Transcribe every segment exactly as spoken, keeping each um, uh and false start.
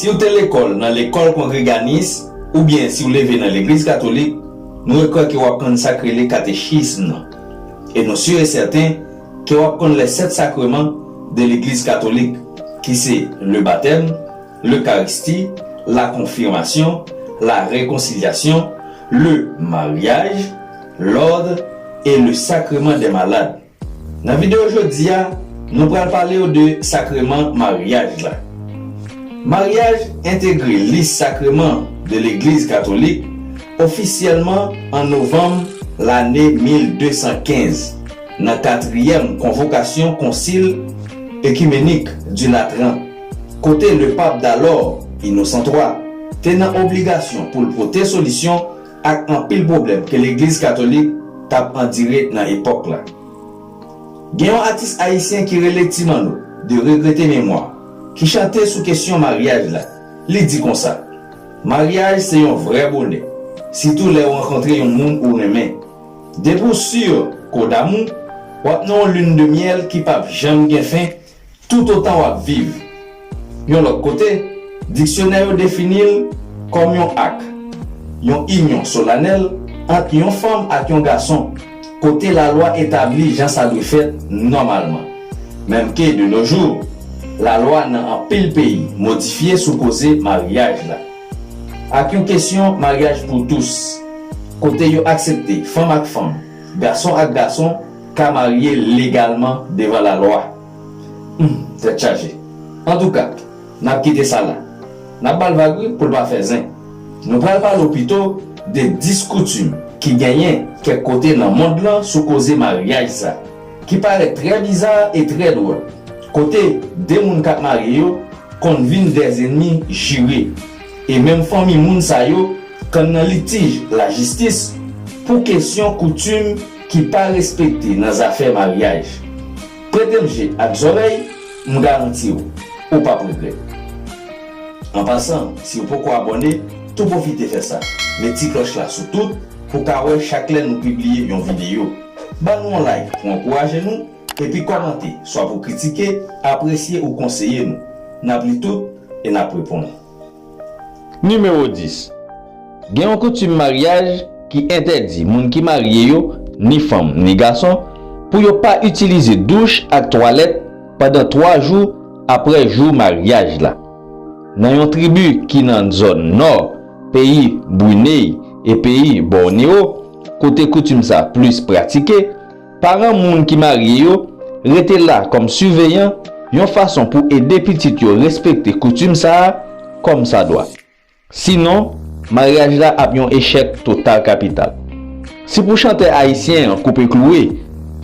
Si w te lekòl nan lekòl kongreganis, oubyen si w leve nan legliz katolik, nou rekwè ke w ap konn sa k rele katechism nan. E nou si e sèten ke w ap konn les sept sacrements de legliz katolik, ki se le baptême, l'Eucharistie, la confirmation, la réconciliation, le mariage, l'ordre et le sacrement des malades. Nan videyo jodi a, nou pral pale w de sakreman maryaj la. Maryaj entegre lis sakreman de Legliz Katolik ofisyèlman an novanm lane mil de san kenz, nan katriyèm konvokasyon Konsil Ekimenik di Latran, kote lepap dalò, Inosan twa, te nan obligasyon pou l pote solisyon ak anpil pwoblèm ke Legliz Katolik t ap andire nan epòk la. Gen yon atis ayisyen ki rele Ti Manno, de regrete memwa, ki chante sou kesyon maryaj la. Li di konsa, maryaj se yon vrè bonè, sitou lè w rankontre yon moun ou renmen. Depi w si ke w damou, w ap nan yon lune de miel ki p ap janm gen fen, toutotan w ap viv. Yon lòt kote, diksyonè yo defini l kòm yon ak, yon inyon solanèl ant yon fanm ak yon gason, kote lalwa etabli jan sa dwe fèt nòmalman. Menm ke de nos jours, lalwa nan anpil peyi modifye sou koze maryaj la. Ak yon kesyon maryaj pou tous, kote yo aksepte fanm ak fanm, gason ak gason ka marye legalman devan lalwa. Hum, tèt chaje. Antouka, n ap kite sa la. N ap ba l vag wi pou l pa fè zen. Nou pral pale w pito de dis koutim ki genyen kèk kote nan mond lan sou koze maryaj sa, ki parèt trè biza e trè dwòl, kote de moun k ap marye yo konn vin dè zennmi jire, e menm fanmi moun sa yo konn nan litij lajistis pou kesyon koutim ki pa respekte nan zafè maryaj. Prete m je ak zòrèy, m garanti w, ou p ap regrèt. An pasan, si w poko abòne, tou pwofite fè sa. Met ti klòch la sou tout pou w ka wè chak lè nou pibliye yon videyo. Ban nou yon like pou ankouraje nou, epi kòmante, swa pou kritike, apresye ou konseye nou. N ap li tout e n ap reponn. Nimewo dis. Gen yon koutim maryaj ki entèdi moun ki marye yo, ni fanm, ni gason, pou yo pa itilize douch ak twalèt pandan twa jou apre jou maryaj la. Nan yon tribi ki nan zòn nò peyi Brunei e peyi Borneo, kote koutim sa plis pratike, paran moun ki marye yo rete la kòm siveyan, yon fason pou ede pitit yo respekte koutim sa a kòm sa dwa. Sinon, maryaj la ap yon echèk total kapital. Si pou chantè ayisyen an koupe kloure,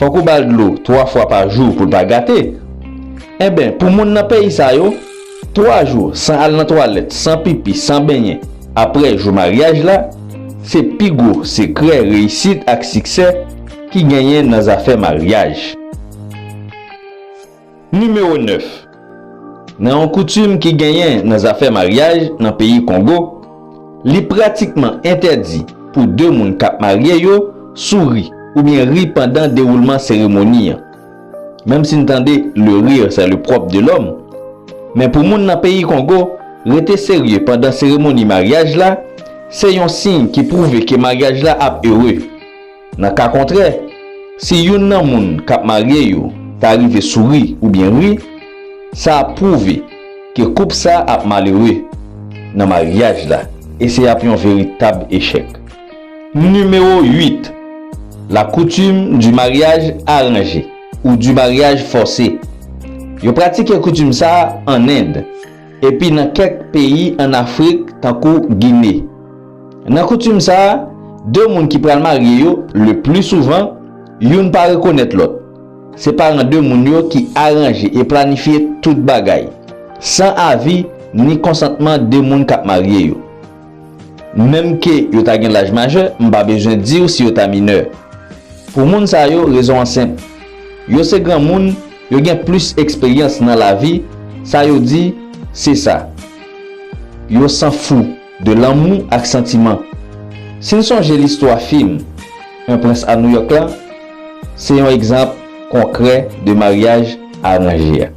fòk ou ba l dlo twa fwa pa jou pou l pa gate, enben, pou moun nan peyi sa yo, twa jou san al nan twalèt, san pipi, san benyen, apre jou maryaj la, se pi gwo sekrè reyisit ak siksè ki genyen nan zafè maryaj. Nimewo nèf. Nan yon koutim ki genyen nan zafè maryaj nan peyi Kongo, li pratikman entèdi pou de moun k ap marye yo souri oubyen ri pandan dewoulman seremoni an, menm si n tande le rire c'est le propre de l'homme. Men pou moun nan peyi Kongo, rete serye pandan seremoni maryaj la, se yon siy ki pwouve ke maryaj la ap ere. Nan ka kontrè, si youn nan moun k ap marye yo ta rive souri oubyen ri, sa ap pwouve ke koup sa ap malere nan maryaj la, e se ap yon veritab echèk. Nimewo uit. La coutume du mariage arrangé ou du mariage forcé. Yo pratike koutim sa a an End, epi nan kèk peyi an Afrik, tankou Gine. Nan koutim sa a, de moun ki pral marye yo, le pli souvan, youn pa rekonèt lòt. Se paran de moun yo ki aranje e planifye tout bagay, san avi ni konsantman de moun k ap marye yo. Menm ke yo ta gen laj majè, m pa bezwen di w si yo ta minè. Pou moun sa yo, rezon an senp. Yo se granmoun, yo gen plis eksperyans nan lavi, sa yo di, se sa. Yo san fou de lanmou ak santiman. Si n sonje listwa fim Un prince à New York la, se yon egzanp konkrè de maryaj aranje a.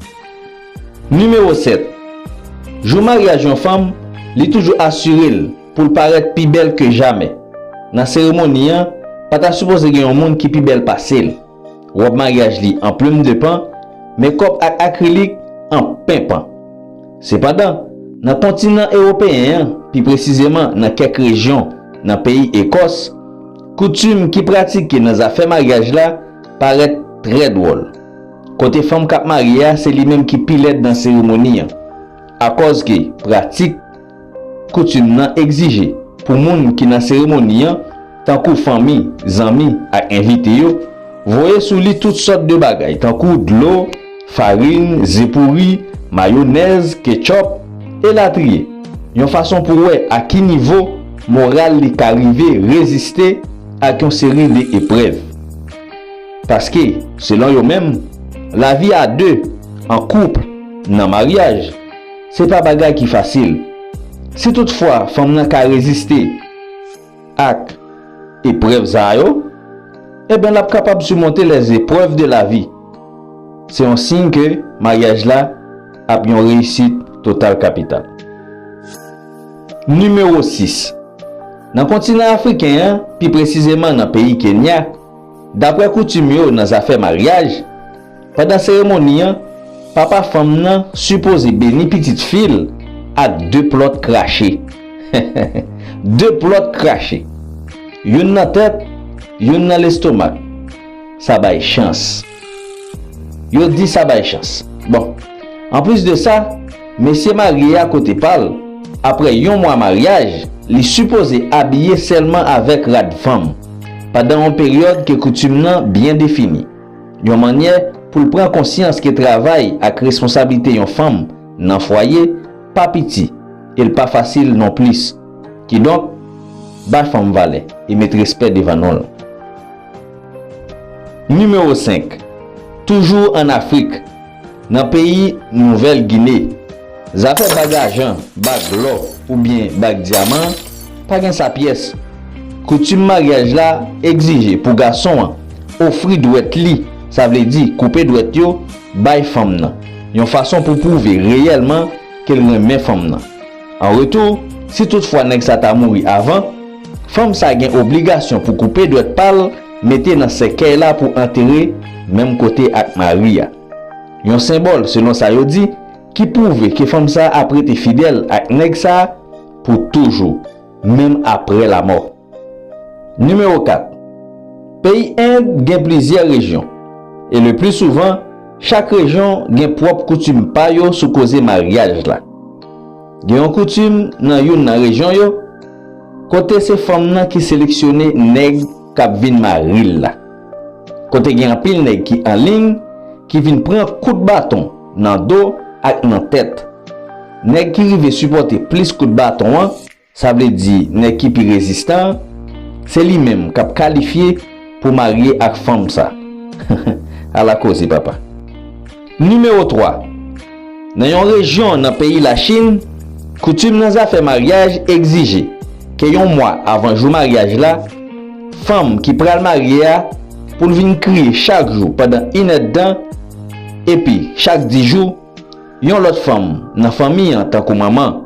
Nimewo sèt. Jou maryaj yon fanm, li toujou asire l pou l parèt pi bèl ke jamè. Nan seremoni an, pa ta sipoze gen yon moun ki pi bèl pase l. Wòb maryaj li an plim de pan, mekòp ak akrilik an pen pan. Sepandan, nan kontinan ewopeyen an, pi presizeman nan kèk rejyon nan peyi Ekòs, koutim ki pratike nan zafè maryaj la parèt trè dwòl. Kote fanm k ap marye a se li menm ki pi lèd nan seremoni an. Akòz ke pratik koutim nan egzije pou moun ki nan seremoni an, tankou fanmi, zanmi ak envite yo, voye sou li tout sòt de bagay tankou dlo, farin, ze pouri, mayonèz, ketchòp, elatriye, yon fason pou wè a ki nivo moral li ka rive reziste ak yon seri de eprèv. Paske, selon yo menm, lavi a de, an koup, nan maryaj, se pa bagay ki fasil. Si toutfwa fanm nan ka reziste ak eprèv sa yo, ebyen l ap kapab simonte les épreuves de la vie. Se yon siy ke maryaj la ap yon reyisit total kapital. Nimewo sis. Nan kontinan afriken an, pi presizeman nan peyi Kenya, daprè koutim yo nan zafè maryaj, pandan seremoni an, papa fanm nan sipoze beni pitit fi l ak de plòt krache. De plòt krache. Youn nan tèt, youn nan lestomak. Sa bay chans. Yo di sa bay chans. Bon, anplis de sa, mesye marye a kote pa l, apre yon mwa maryaj, li sipoze abiye sèlman avèk rad fanm, pandan yon peryòd ke koutim nan byen defini, yon mannyè pou l pran konsyans ke travay ak responsablite yon fanm nan fwaye pa piti e l pa fasil nonplis. Kidonk, bay fanm valè e met respè devan non l. Nimewo senk. Toujou ann Afrik, nan peyi Nouvèl Gine, zafè bag ajan, bag lò oubyen bag dyaman pa gen sa pyès. Koutim maryaj la egzije pou gason an ofri dwèt li, sa vle di koupe dwèt yo, bay fanm nan, yon fason pou pwouve reyèlman ke l renmen fanm nan. An retou, si toutfwa nèg sa ta mouri avan, fanm sa gen obligasyon pou koupe dwèt pa l, mete nan sèkèy la pou antere menm kote ak mari a. Yon senbòl, selon sa yo di, ki pwouve ke fanm sa ap rete fidèl ak nèg sa pou toujou, menm apre lamò. Nimewo kat. Peyi End gen plizyè rejyon, e le pli souvan, chak rejyon gen pwòp koutim pa yo sou koze maryaj la. Gen yon koutim nan youn nan rejyon yo, kote se fanm nan ki seleksyone nèg k ap vin mari l la. Kote gen anpil nèg ki anliy, ki vin pran kout baton nan do ak nan tèt. Nèg ki rive sipòte plis kout baton an, sa vle di nèg ki pi rezistan an, se li menm k ap kalifye pou marye ak fanm sa. Ala koze, papa. Nimewo twa. Nan yon rejyon nan peyi Lachin, koutim nan zafè maryaj egzije ke yon mwa avan jou maryaj la, fanm ki pral marye a pou l vin kriye chak jou pandan inèdtan, epi chak dis jou, yon lòt fanm nan fanmi an, tankou manman,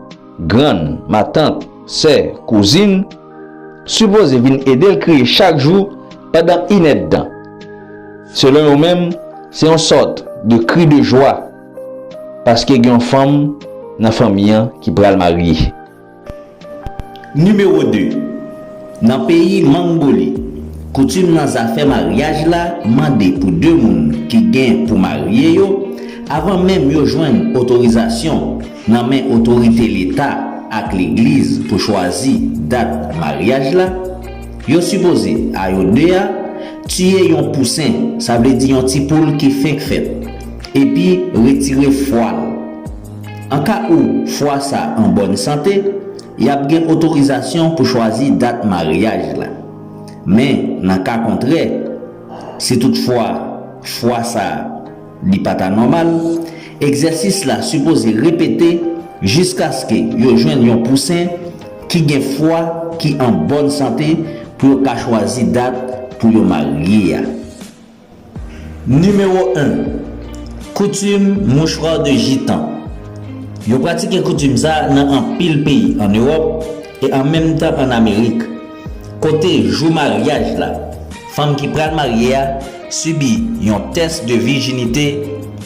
grann, matant, sè, kouzin, sipoze vin ede l kriye chak jou pandan inèdtan. Selon yo menm, se yon sòt de kri de jwa, paske gen yon fanm nan fanmi an ki pral marye. Nimewo de. Nan peyi Mangboli, koutim nan zafè maryaj la mande pou de moun ki gen pou marye yo, avan menm yo jwenn otorizasyon nan men otorite leta ak legliz pou chwazi dat maryaj la, yo sipoze, a yo de a, tiye yon pousen, sa vle di yon ti poul ki fenk fèt, epi retire fwa l. An ka ou fwa sa an bòn sante, y ap gen otorizasyon pou chwazi dat maryaj la. Men, nan ka kontrè, si toutfwa fwa sa a li pa ta nòmal, egzèsis la sipoze repete jiskaske yo jwenn yon pousen ki gen fwa, ki an bòn sante pou yo ka chwazi dat pou yo marye a. Nimewo en. Koutim mouchwa de jitan. Yo pratike koutim sa a nan anpil peyi ann Ewòp e an menm tan ann Amerik, kote jou maryaj la, fanm ki pral marye a sibi yon tès de vijinite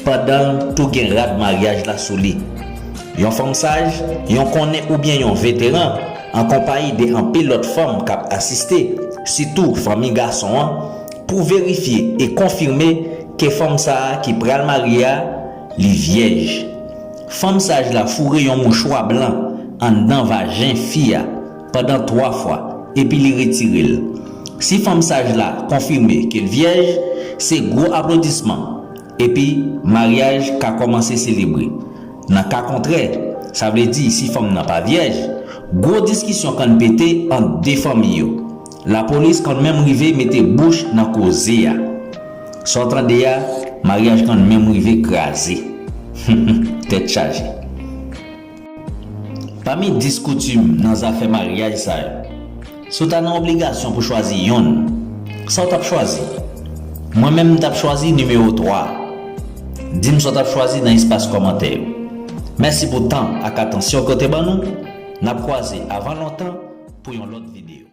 pandan l tou gen rad maryaj la sou li. Yon fanm saj, yon konnen oubyen yon veteran, an konpayi de anpil lòt fanm k ap asiste, sitou fanmi gason an, pou verifye e konfime ke fanm sa a ki pral marye a, li vyèj. Fanm saj la foure yon mouchwa blan anndan vajen fi a pandan twa fwa, epi li retire l. Si fanm saj la konfime ke l vyèj, se gwo aplodisman, epi maryaj ka kòmanse selebre. Nan ka kontrè, sa vle di si fanm nan pa vyèj, gwo diskisyon konn pete ant de fanmi yo. Lapolis konn menm rive mete bouch nan koze a. Sa w tande a, maryaj konn menm rive kraze. Tèt chaje. Pami dis koutim nan zafè maryaj sa yo, si w ta nan obligasyon pou chwazi yonn, sa w t ap chwazi? Mwen menm, m t ap chwazi nimewo twa. Di m sa w t ap chwazi nan espas kòmantè yo. Mèsi pou tan ak atansyon ke w te ban nou. N ap kwaze avan lontan pou yon lòt videyo.